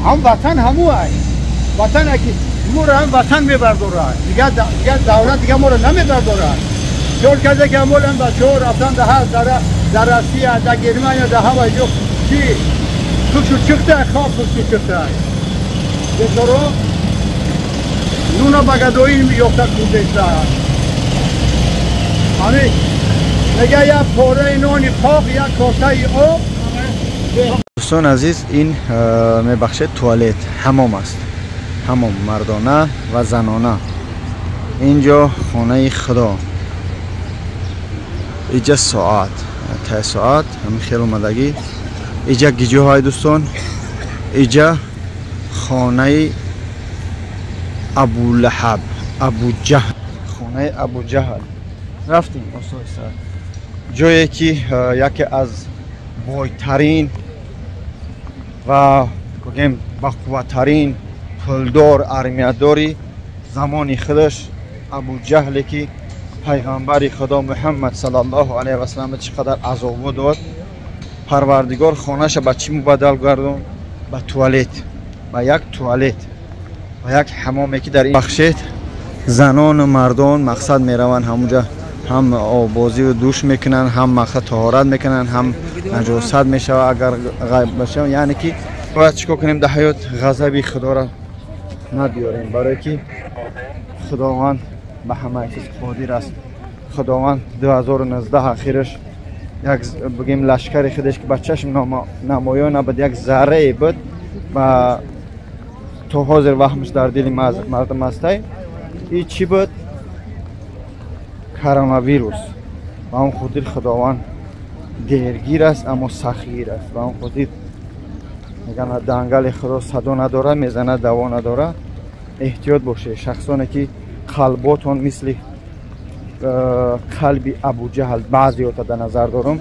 Ҳам ватан ҳаму ай. Ватан ки моро ҳам ватан мебардорад. Дигар давлат дигар моро намебардорад. Чор карда ки ҳамолам бачаҳо рафтан дар Россия, дар Германия, дар ҳама ҷо чи тушу чиқта, хок тушу чиқта. Бечора нуна ба гадоӣ ёфта кудеста. Ҳамин мега як пораи нони қоқ, як косаи об. Дӯстон азиз, ин мебахшед, туалет, ҳамом аст. Ҳамом мардона ва занона. Инҷо хонаи Худо. Иҷа соат, тай соат, ҳамин хел омадагӣ. Иҷа гиҷоҳай дӯстон. Иҷа хонаи Абулаҳаб, Абуҷаҳл, хонаи Абуҷаҳл. Рафтем осоиста. Ҷое ки яке аз бойтарин ва бигем бақувваттарин пулдор, армиядори замони худаш Абуҷаҳле ки пайғамбари Худо Муҳаммад саллаллоҳу алайҳи васаллам чӣ қадар азобо дод, Парвардигор хонаша ба чӣ мубаддал гардон? Ба туалет, ба як туалет, ба як ҳамоме ки дар ин бахшед занону мардон мақсад мераванд ҳамунҷа, ҳам оббозию душ мекунанд, ҳам мақсад таҳорат мекунанд, ҳам наҷосат мешавад агар ғайб бошад. Яъне ки бояд чӣ кор кунем дар ҳаёт? Ғазаби Худоро набиёрем, барое ки Худованд ба ҳама чиз қодир аст. Худованд 2019 ахираш як бигем лашкари худаш ки ба чашм намоён набуд, як заррае буд ва то ҳозир ваҳмаш дар дили мардум ҳастай. И чӣ буд? Коронавирус. Ба он хотир Худованд дергир аст, аммо сахтгир аст. Ба он хотир мегӯянд дангали Худо садо надорад, мезанад даво надорад. Эҳтиёт бошед, шахсоне ки қалботон мисли қалби Абуҷаҳл, баъзеёта дар назар дорам,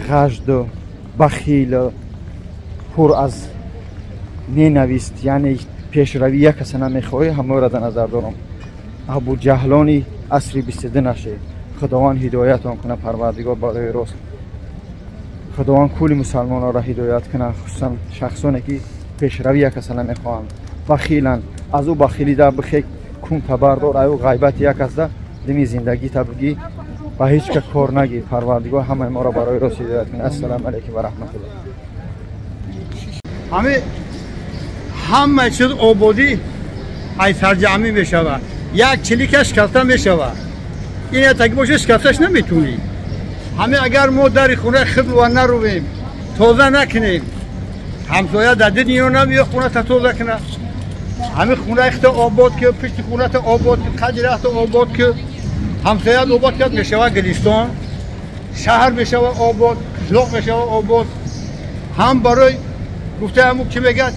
ғажду бахил, пур аз ненавист, яъне пешравӣ як каса намехоҳӣ, ҳамаро дар назар дорам. Абуҷаҳлони асри 22 нашед. Худованд ҳидоятон кунад, Парвардигор барои рост. Худованд кулли мусалмононро ҳидоят кунад, хусусан шахсоне ки пешравӣ як каса намехоҳанд, бахиланд. Аз ӯ бахилида бихе кунта бардор, аю ғайбати як касда дими зиндагита бигӣ ба ҳеҷ ка кор нагир. Парвардигор ҳамаи моро барои рост ҳидоят кунад. Ассалому алайкум ва раҳматуллоҳ. Ҳамин ҳама чиз ободӣ ай сарҷамӣ мешавад. Як чилика шикаста мешавад. Ин таги боша шикасташ наметунӣ. Ҳамин агар мо дари хонаи худро наровем, тоза накунем, ҳамсоя дар дидино намеё хоната тоза кунад. Ҳамин хонаи худро обод ки, пишти хоната обод ки, қади рахта обод ки, ҳамсояат обод кард, мешавад Гулистон, шаҳр мешавад обод, қишлоқ мешавад обод. Ҳам барои гуфтаи ҳамун ки мегӯяд,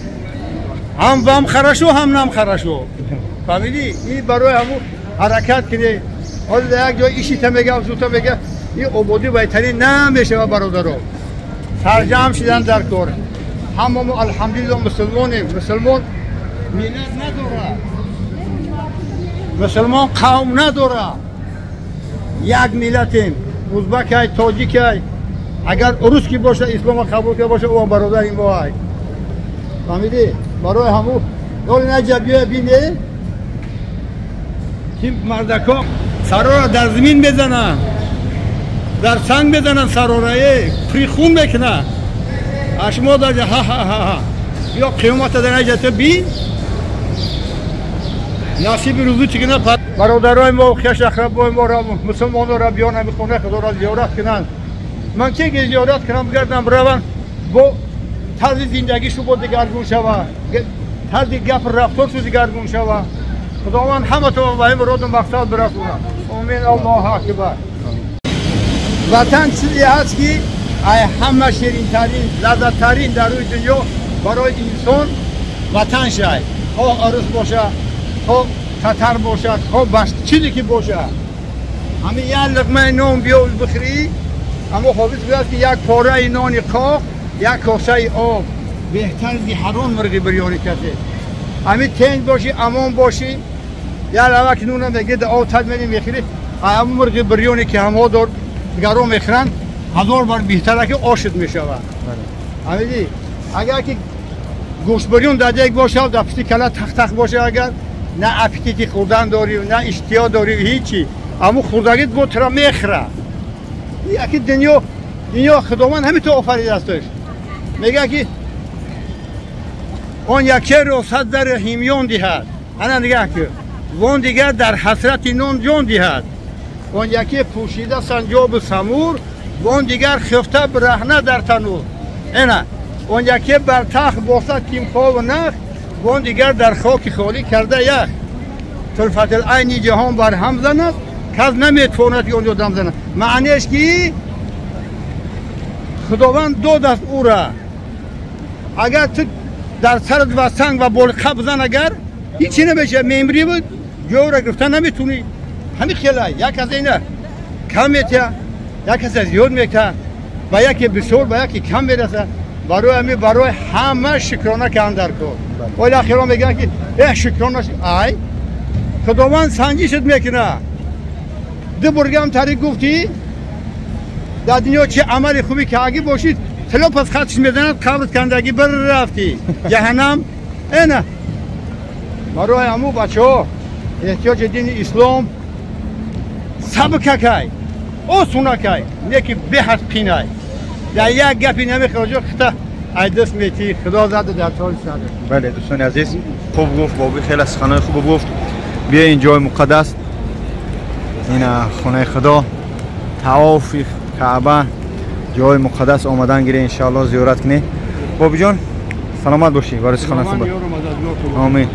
ҳам вам хорошо, ҳам нам хорошо. Фаҳмидӣ? Ин барои ҳамун ҳаракат кунед. Ҳоло дар як ҷой ишита мега, зута мега, ин ободӣ байтарин намешавад, бародаро. Сарҷамъ шидан дар кор. Ҳама мо алҳамдулилло мусулмонем. Мусулмон миллат надорад, мусулмон қавм надорад. Як миллатем. Узбакай, тоҷикай, агар урус ки боша, ислома қабул карда боша, ӯ бародари мо ай. Фаҳмидӣ? Барои ҳамун ҳоло наҷа биё бинед ки мардако сарора дар замин мезананд, дар санг мезананд, сарорае прихун мекунанд. Ашмо дар ҳа ҳа ҳа ҳа. Ё қиёмата дар наҷата бин, насиби рӯзу чӣ кунад. Бародарои мо, хеш ақрабои моро, мусулмононро биён ҳами хонаи Худоро зиёрат кунанд. Ман ки зиёрат кунам, бигардам, раванд, бо тарзи зиндагишу бо дигаргун шавад, тарзи гапу рафторшу дигаргун шавад. Худованд ҳаматон ба ин муроду мақсад бирасонад. Омин. Аллоҳу акбар. Ватан чизе ҳаст ки ай ҳама ширинтарин, лаззаттарин дар рӯи дунё барои инсон ватан шай. Хоҳ арӯс бошад, хоҳ татар бошад, хоҳ чизе ки бошад. Ҳамин як луқмаи нон биё бихӯрӣ, аммо ҳофиз гӯяд ки як пораи нони қоқ, як косаи об беҳтар зи ҳаром мурғи бирёни касе. Ҳамин тенҷ бошӣ, амон бошӣ, як лавак нуна мегирд, об тад мерӣ мехӯрӣ, ҳамон мурғи бирёне ки ҳамҳо дор дигарон мехӯранд, ҳазор бар беҳтара ки ошид мешавад. Ҳамидӣ? Агар ки Гӯштбирён дар дег бошад, дар пушти кала тахтах бошад, агар на аппетити хӯрдан дорӣ, на иштиҳо дорӣ, ҳичи, аммо хӯрдагит бо тура мехӯра. Яки дунё Худованд ҳамин то офаридасташ. Мегӯяд ки он якеро сад дар ҳимён диҳад, ана нигаҳ ки вон дигар дар ҳасрати нон ҷон диҳад. Он яке пӯшида санҷобу самур, вон дигар хифта бараҳна дар танур. Эна он яке бар тахт босад кимхову нах, вон дигар дар хоки холӣ карда ях. Тулфатил айни ҷаҳон бар ҳам занад, кас наметавонад ки онҷо дам занад. Маънеш ки Худованд додааст ӯра. Агар ту дар сарат ва санг ва болқа бизан, агар ҳичи намешавад, мемрӣ буд, ҷойро гирифта наметавонӣ. Ҳамин хела як кас ина кам метиҳад, як касе зиёд метиҳад, ба яке бисёр, ба яке кам мерасад. Барои ҳамин барои ҳама шукрона кан дар кор. Оли ахиро мегӯянд ки э шукрона, ай Худованд санҷишат мекунад. Ду бургам тари гуфтӣ, дар дунё чӣ амали хубе кагӣ бошид, тило пас хатш мезанад, қабрат кандагӣ бір рафтӣ ҷаҳаннам. Эна барои ҳаму бачаҳо эҳтиёҷи дини ислом сабкакай, осунакай, не ки беҳад қинай. Дар як гапи намехоҳ хита ай даст метӣ, Худо зада дар толи сар. Бале, дӯстони азиз, хуб гуфт Боби, хеле суханои хуб гуфт. Биё ин ҷои муқаддас, ина хонаи Худо, тавофи Каъба, ҷои муқаддас омадан гире, иншаалло зиёрат кунӣ. Бобиҷон, саломат бошӣ барои суханои хуб. Омин.